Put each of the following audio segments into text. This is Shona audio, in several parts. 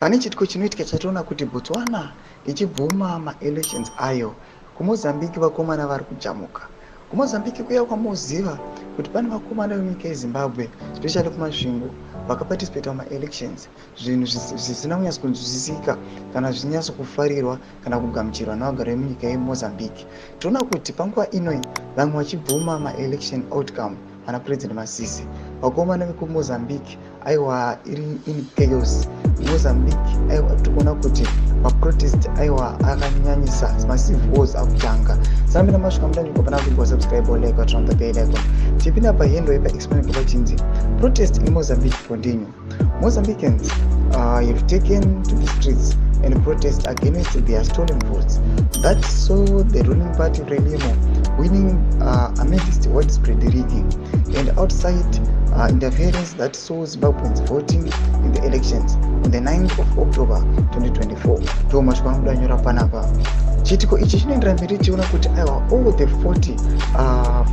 Pane chiitiko chinoitika chatoona kuti Botswana ichibvuma maelections ayo, kuMozambique vakomana vari kujamuka. KuMozambique kuya kwamoziva kuti pane vakomana vemunyika yeZimbabwe, especially kuMasvingo, vakaparticipata mumaelections, zvinhu zvisina kunyatso kunzwisisika kana zvichinyatso kufarirwa kana kugamuchirwa nevagari vemunyika yeMozambique. Toona kuti panguva inoi vamwe vachibvuma maelection outcome ana President Masisi, vakomana vekuMozambique aiwa iri in chaos. Mozambique aiwa tikuona kuti maprotest aiwa akanyanyisa, macivil wars akutanga. Sambina masvika mudanjiko pana kuigwa subscribe, like, turn on the bell icon. Tipinda pahendo yepaexplain pachinzi protest in Mozambique continue. Mozambicans have taken to the streets and protest against their stolen votes that saw the ruling party Frelimo winning amidst widespread rigging and outside interference that saw Zimbabweans voting in the elections on the 9th of October 2024. Ndo mashoko anoda nyora panapa. Chiitiko ichi chinoendera mberi tichiona kuti aiwa all the 40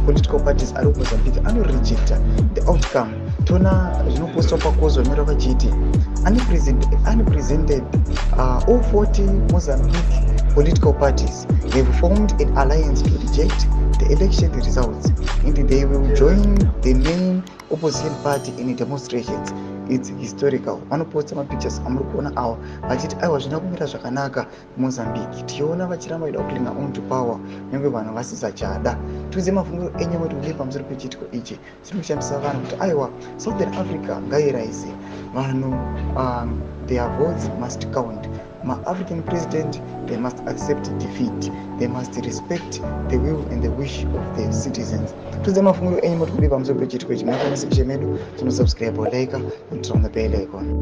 political parties ari kuMozambique anorejecta the outcome. Toona zvinopostwa pakozo nyora vachiti unprecedented, all 40 Mozambique political parties have formed an alliance to reject the election results and they will join the main opposition party in demonstrations. It's historical. Vanoposta mapictures amuri kuona awa vachiti aiwa zvina kumira zvakanaka Mozambique. Tichiona vachiramba vaida kuclinga on to power nyange vanhu vasisachada. Tiudze mafungiro enyu kuti kudii pamusoro pechiitiko ichi chiri kushamisa vanhu kuti aiwa Southern Africa ngairaise vanhu, their votes must count. MaAfrican president, they must accept defeat. They must respect the will and the wish of the citizens. Tiudze mafungiro enyu moti kudii pamusoro pechiitiko ichi muna comment section medu. Tinosubscribe, like and turn on the bell icon.